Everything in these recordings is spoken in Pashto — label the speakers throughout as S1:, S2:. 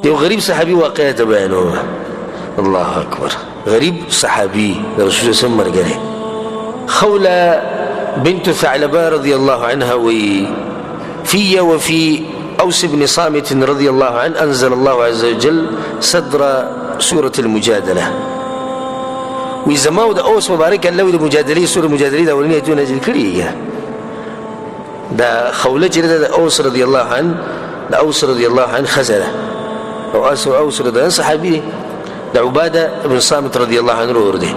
S1: یو غریب صحابي واقعه ته بیانوم. الله اکبر، غریب صحابي د رسول الله ملګری، خوله بنت ثعلبة رضي الله عنها، وي في وفي أوس بن صامت رضي الله عنه أنزل الله عز وجل صدر سورة المجادلة. وي زما د اوس مبارک الله د مجادلې سورة مجادلې د اولنې آیتونه نازل کړي. دا خوله چې ده د اوس رضی الله عنه، د اوس رضی الله عنه ښځه ده، او اوس رضی الله عنه صحابي دی، د عباده بن صامت رضی الله عنه ورور دی.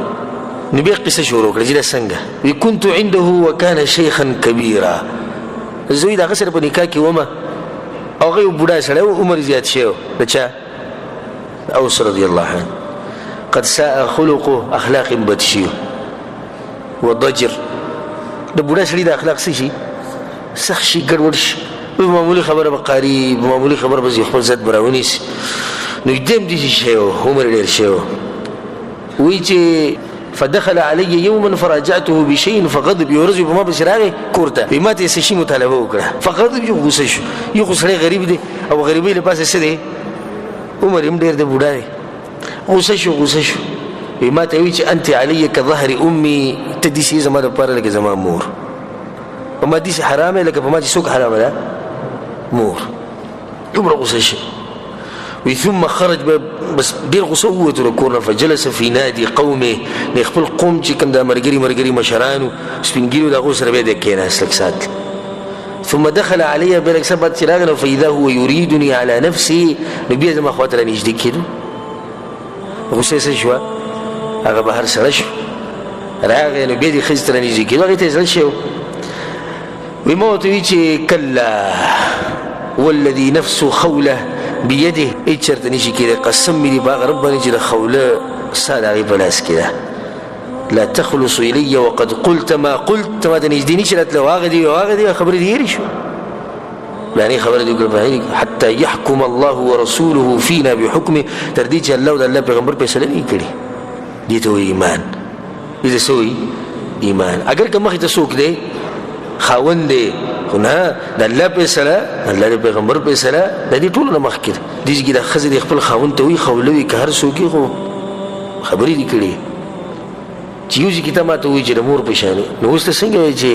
S1: نو بیا قصه شروع کړه چې دا څنګه. وی كنت عنده وكان شيخا كبيرا، زه د هغه سره په نکاح کې ومه، او هغه یو بوډا سړی و، عمر زیات شوی و. د چا؟ اوس رضی الله عنه. قد ساء خلقه، اخلاق یې بد شوي، وضجر، د بوډا سړي د اخلاق څه شي؟ سخت شي، ګډوډ شي، په معمولي خبره به قاري، په معمولي خبره به خپل ذات به راونیسي. نو دی هم داسې شی و، عمر یې ډېر شوی و. وایي چې فدخل علي يوما فراجعته بشيء فغضب، یو ورځ په ما پسې راغی کور ته، وایي ما ته یې څه شي مطالبه وکړه، فغضب، یو غوسه شو. یو خو سړی غریب دی او غریبۍ له پاسه څه دی، عمر یې هم ډېر دی، بوډا دی. غوسه شو، غوسه شو. وی ما ته وی چې انت علی کظهر امي، ته دې زما لپاره لکه زما مور، په ما دې حرامه لکه په ما چې څوک حرامه ده مور. دومره غوسه شو. وی ثم خرج، بس ډیر غوسه ووتو له کور نه. فجلس فی نادي قومه، د خپل قوم چې کوم د مرګري مرګري مشرانو سپین ږیرو د هغو سره بیا دی کښېناست لږ ساعت. ثم دخل علي، بیا لږ څه بعد چې راغی نو فاذا هو یریدني على نفسي، نو بیا زما خوا ته رانږدې کېدو. غوسه څه شوه؟ هغه بهر سړی شو، راغی نو بیا دې ښځې ته رانږدې کېدو، هغې ته یې زړه شوی. وی ما ورته وی چې کلا والذي نفس خوله بيده، هېڅ چېرته نشي کېدی، قسم مې دي په هغه رب باندې چې د خوله ساه د هغې په لاس کې ده، لا تخلص إلي وقد قلت ما قلت، ته ماته نږدې نشي راتلی، هغه دي هغه دي خبرې دې هېرې شو، يعني خبره دې وکړه، حتى يحكم الله ورسوله فينا بحكمه، تر دې چې الله او د الله پیغمبر فیصله نه کړي. دې ته وایي ایمان، دې ته څه وایي؟ ایمان. اګر که مخې ته څوک دی، خاوند دی، خو نه، د الله فیصله، د الله د پیغمبر فیصله د دې ټولو نه مخکې ده. دې کې د ښځې د خپل خاوند ته وایي خوله وي که هر څوک یې، خو خبرې دې کړي چې یو ځای کې ته ماته ووایي چې د مور په شان، نو اوس ته څنګه وایې چې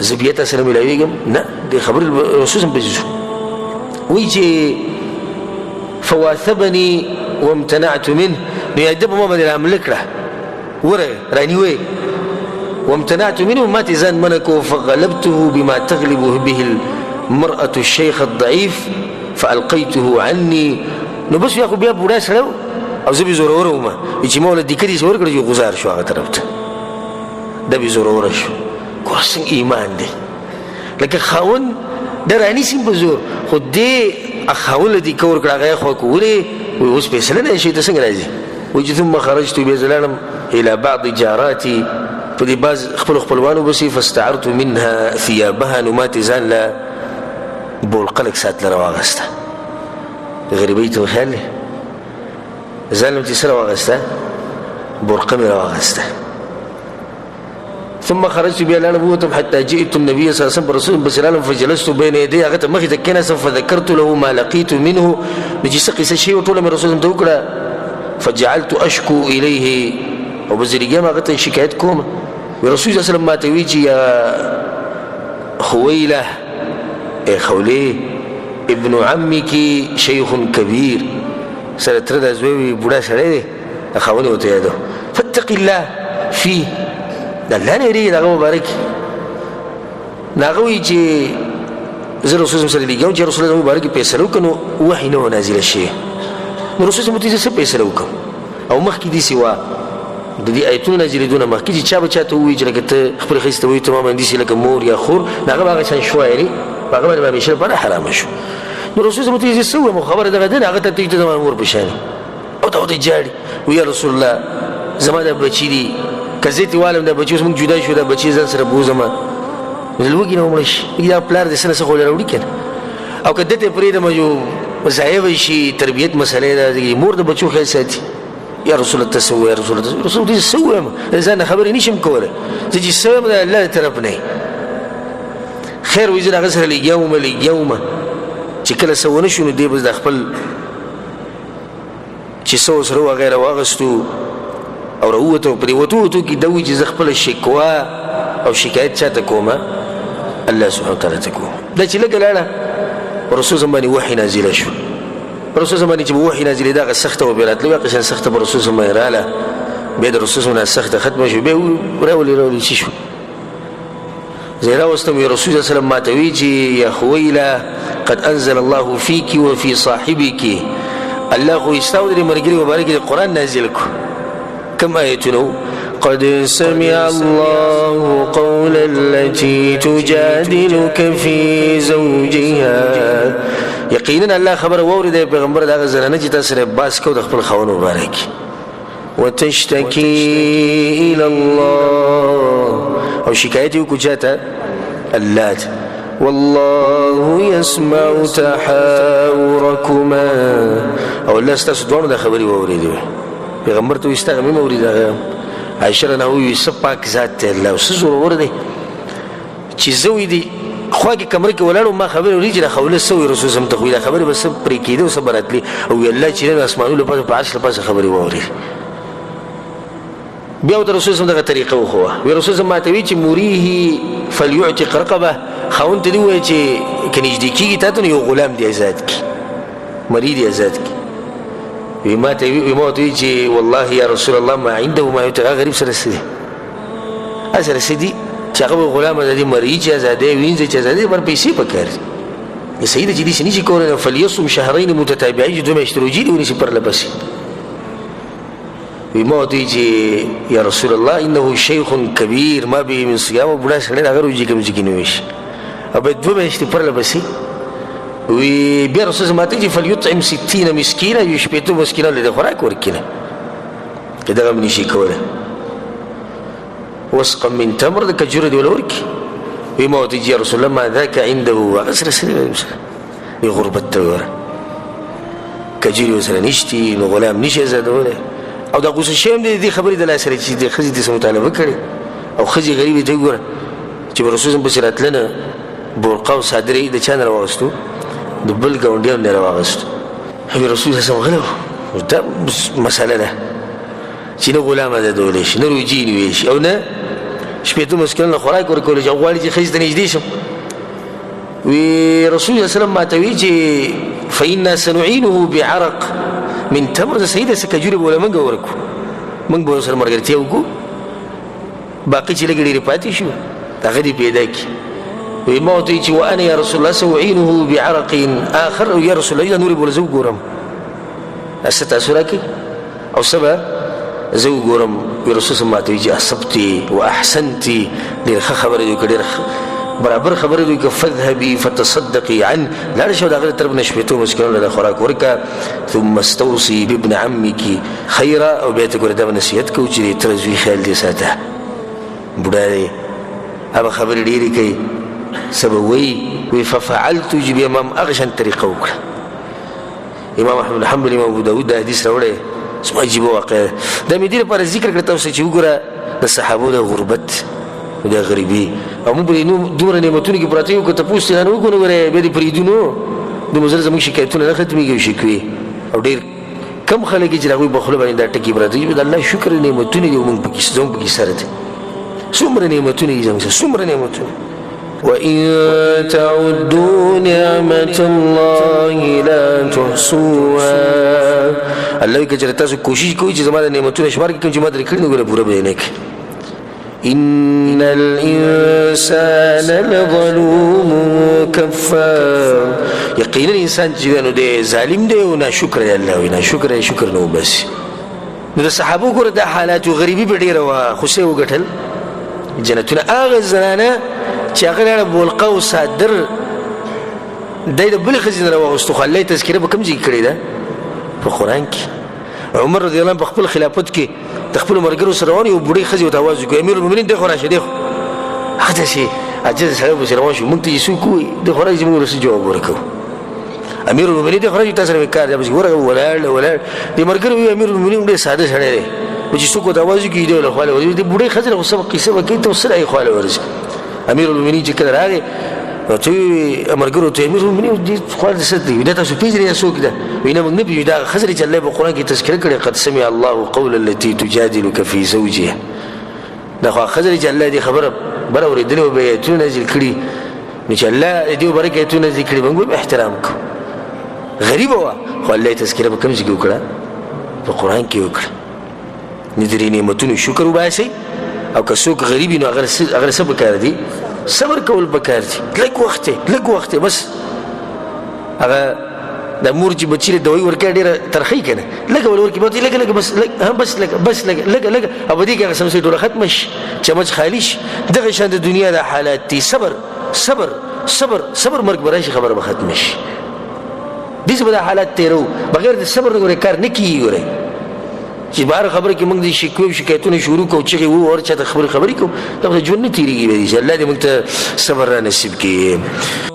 S1: زه بیا تا سره ملاوېږم؟ نه، د خبرې رسول هم پسې شو. وایي چې فواثبني وامتنعت منه، نو یې ده په ما باندې حمله کړه، ورغی رانیوی، وامتنعت منه، ما ته ځان منع کو، فغلبته بما تغلب به المرأة الشيخ الضعيف فألقيته عني. نو بس بیا خو بیا بوډا سړی او زه بې زوروره وم چې ما له دیکه دې ورکړه چې غزار شو هغه طرف ته، دا بې زوروره شو. ګوره څنګه ایمان دی، لکه خاوند د رانیسي په زور، خو دې خاوند له دیکه ورکړه، هغه یې خوا کولې، وایي اوس فیصله نه شي، ته څنګه راځي؟ وایي چې ثم خرجت، بیا زه لاړم الى بعض جاراتي، په دې بعض خپلو خپلوانو پسې، فاستعرت منها ثيابها، نو ما ترې ځان له بولقه لږ ساعت له راواخیسته. غریبۍ ته خیال دی، ځان مې چې څه راواخیسته، برقه مې راواخیسته. ثم خرجت، بیا لاړم ووتم، حتى جئت النبي صلى الله عليه وسلم، رسول بس لاړم، فجلست بين يديه، هغه ته مخې ته کښېناستم، فذكرت له ما لقيت منه، نو چې څه قصه شوې ټوله مې رسول ته وکړه، فجعلت اشكو اليه، او بس لګیا هغه ته شکایت کوم. رسول صلى الله عليه وسلم ما ته وی چې یا خویله، ای خولې، ابن عمک شیخ کبیر، سره تره د زوی وي، بوډا سړی دی، د خاوند ورته یادو، فاتق الله فيه، د الله نه یېرېږي د هغه مبارک. نو هغه وایي چې زه رسول سره لګیا وم چې رسول الله مبارک فیصله وکړه، نو وحي نه وه نازله شوې، نو رسول الله ته زه څه فیصله وکړم؟ او مخکې داسې وه د دې ایتونو نازلېدو نه مخکې چې چا به چا ته ووایي چې لکه ته خپلې ښځې ته وایي ته ما باندې داسې لکه مور یا خور، نو هغه به هغه شان شوه، یعنې په هغه باندې به همېشه لپاره حرامه شو. نو رسول الله ته زه څه ووایم؟ خبره دغه ده، هغه ته ته زما مور په شان او ته ورته ژاړي. وایي یا رسول الله زما دا بچي دي، که زه ترې والم دا بچي اوس موږ جدا شو، دا بچي ځان سره بوځم، نو لوږې نه ومړه شي، دا پلار دې څه نه څه خو راوړي که نه، او که ده ته یې پرېږدم یو ضایع به شي، تربیت مسئله ده، مور د بچو خیال ساتي. یا رسول الله ته څه ووایه، رسول الله رسول الله څه ووایم، زه ځان خبرې نشم کولی، زه چې څه وایم د الله له طرف نه خیر. وایي زه د هغه سره لګیا وم، لګیا وم، چې کله څه ونه شو نو دی بس د خپل چې څه ورسره وو هغه یې راواخیستو او راووتو. په دې وتو وتو کې ده وویل چې زه خپله شکوه او شکایت چا ته کوم؟ الله سبحانه وتعالی ته کوم. دا چې لږه لاړه پر رسول زم باندې وحي نازله شو. پر رسول زم باندې چې وحي نازلېده هغه سخته وه، بیا راتله هغه شان سخته پر رسول زم باندې راله، بیا د رسول زم نه سخته ختمه شو، بیا راولي راولي چې شو زه راوستم. وی رسول الله صلی الله علیه وسلم ماته وی چې یا خویله قد انزل الله فیک وفي صاحبک، الله خو ستا او د ملګري مبارک د قرآن نازل کړو. کوم آیتونه؟ قد سمع الله قول التي تجادلك في زوجها. یقینا الله خبر واورېده پیغمبر د هغه زنانه چې تاسو سره باس کو د خپل خاوند مبارک، وتشتكي الى الله، او شکایت یې وکړو چاته؟ الله ته. والله يسمع تحاوركما، او الله ستاسو دواړو د خبرې واورېدې. پیغمبر ته وایي ستا غمې مې اورېده. هغه عایشه رضی الله وایي څه پاک ذات دی الله، څه زورور دی چې زه وایي دې خوا کې کمره کې ولاړ وم، ما خبرې اورېدې چې دا خوله څه وایي رسول صم ته، خو دا خبرې به څه پرې کېدې او څه به راتلې، او وایي الله چې د اسمانونو لپاره په عرش لپاره خبرې واورې. بیا ورته رسول صم دغه طریقه وښوه. وایي رسول صم ماته وایي چې مریه فلیعتق رقبه، خاوند ته دې ووایه چې که نږدې کېږي تا ته نو یو غلام دې ازاد کړي، مری دې ازاد کړي. وی ما ته وی ما ته چې والله یا رسول الله ما عنده ما يعتق، غریب سره څه دي؟ سره څه دي چې هغه غلام ازادي، مری چې ازادي، وینځي چې ازادي، پر پیسې پکار دي. صحیح ده چې دې نشي کولی، نو فلیصم شهرین متتابعین، چې دوه میاشتې روژې دې ونیسي پرله پسې. وی ما ورته چې یا رسول الله انه شیخ کبیر ما به من صیام، بوډا سړی هغه روژې کوم ځای کې نه وشي، او بیا دوه میاشتې پرله پسې. وی بیا رسول الله ماته چې فلیطعم 60 مسکینا، یو شپېتو مسکینانو له خوراک ورکړي نه، که دغه هم نشي کولی. وسقا من تمر، د کجورو دې وله ورکړي. وی ما ورته چې یا رسول الله ما ذاک عنده، هغه سره څه دی؟ وی غربت ته وګوره، کجورې ورسره نشتي، نو غلام نشي ازادولی. او دا غوسه شوی هم دی د دې خبرې د لاسه سره چې د ښځې داسې مطالبه کړې، او ښځې غریبې ته وګوره چې به رسول پسې راتله نه برقه او څادر یې د چا نه راواغستو؟ د بل ګاونډیانو نه راواغستو. وی رسول صلی الله علیه وسلم غلی و. دا مسله ده چې نه غلام ازادولی شي، نه روجې نیولی شي، او نه شپېتو مسکینانو له خوراک ورکولی شي، او غواړي چې ښځې ته نږدې شم. وی رسول الله صلی الله علیه وسلم ماته وی چې فإنا سنعينه بعرق من تمر، زه صحیح ده څه کجورې به له موږ ورکړو، موږ به ورسره ملګرتیا وکړو، باقي چې لږې ډېرې پاتې شو هغه دې پیدا کړي. وی ما ورته وی چې وانا یا رسول الله سأعينه بعرق آخر، او یا رسول الله نورې به له زه وګورم، څه تاسو راکړئ او څه به زه وګورم. وی رسول صلی ماته وی چې اصبتي واحسنتي، ډېره ښه خبره دې وکړه، ډېره برابر خبره دې وکړه. فاذهبي فتصدقي عن، لاړه شه د هغه طرف نه شپېتو مسکینانو له خوراک ورکړه. ثم استوصي بابن عمك خیرا، او بیا ته ګوره دا نصیحت کوو چې د تره زوی خیال دې ساته، بوډا دی هغه خبرې ډېرې کوي، څه به وایي. وی ففعلت، چې بیا ما هم هغه شان طریقه وکړه. امام احمد بن حنبل، امام ابو داود دا حدیث راوړی، څومره عجیبه واقعه ده. دا مې دې لپاره ذکر کړه تاسو چې وګوره د صحابو د غربت د غریبي، او موږ په دومره نعمتونو کې پراته یو، که تپوس ترې نه وکړو نو ګوره بیا دې پرېږدو، نو دومره زر زموږ شکایتونه نه ختمېږي او شکوې. او ډېر کم خلک چې د هغوی په خوله باندې دا ټکي پراته دي، د الله شکر نعمتونه دي، موږ پکې زموږ پکې سره دي، څومره نعمتونه دي زموږ سره، څومره نعمتونه. وإن تعدوا نعمة الله لا تحصوها، الله وایي که چېرې تاسو کوشش کوئ چې زما د نعمتونه شمار کړئ، کوم چې ما درکړي نو ګوره پوره به یې نه کړئ. إن الإنسان لظلوم كفار، یقینا انسان چې دی نو دی ظالم دی او ناشکر دی. الله وایي ناشکر دی، شکر نه وباسي. نو د صحابو ګوره دا حالات، غریبي به ډېره وه، خو څه یې وګټل؟ جنتونه. هغه زنانه چې هغه لاړه بولقه او څادر دی د بلې ښځې نه راواغوستو، خو الله یې تذکره په کوم ځای کې کړې ده؟ په قرآن کې. عمر رضی الله عنه په خپل خلافت کې د خپلو ملګرو سره روان، یو بوډۍ ښځې ورته اواز وکړ، امیر المؤمنین دی خو راشه، دی خو هغه داسې عاجز سړی پسې روان شو، موږ ته یې څوک ووایي دی خو راځي، موږ ورسره جواب ورکوو. امیر المؤمنین دی خو راځي، تاسو سره مې کار دی. پسې ورغی ولاړ ولاړ، د ملګرو ووایي امیر المؤمنین ډېر ساده سړی دی، خو چې څوک ورته اواز وکړي دی له خواله ورځي، د بوډۍ ښځې خو څه قیصه به کوي، ته سره یې خواله ورځي. امیر المؤمنین چې کله راغی نو ته مرګرو ته امیر المؤمنین دې خو دې څه دی؟ دا تاسو پېژنئ دا څوک ده؟ وینا موږ نه پېژنو. دا ښځه چې الله په قرآن کې تذکره کړې، قد سمع الله قول التي تجادلك في زوجها. دا خو ښځه چې الله دې خبره بره اورېدلې او بیا آیتونه نازل کړي. نو چې الله دې مبارک آیتونه نازل کړي، موږ به احترام کوو. غریبه وه، خو الله یې تذکره په کوم ځای کې وکړه؟ په قرآن کې وکړه. نو د دې نعمتونو شکر وباسئ. او که څوک غریب وي، نو هغه څه پکار دي؟ صبر کول پکار دي. لږ وخت دی، لږ وخت دی بس. هغه د مور چې بچي له دوایي ورکوي، ډېره ترخه وي که نه؟ لږه ول ورکړي، بس لږه لږه، بس لږ هم، بس لږه، بس لږه لږه لږه، او په دې کې هغه سمسې ټوله ختمه شي، چمچ خالي شي. دغه شان د دنیا د حالات دي. صبر، صبر، صبر، صبر، مرګ به راشي، خبره به ختمه شي. داسې به دا حالات تېرو. بغیر د صبر نه ګورې کار نه کېږي. ګورئ چې په هره خبره کې موږ د شکوې او شکایتونه شروع کوو، چغې وو، هر چا ته خبرې خبرې کوو، دا خو ژوند نه تېرېږي. به دي چې الله دې موږ ته صبر را نصیب کړي.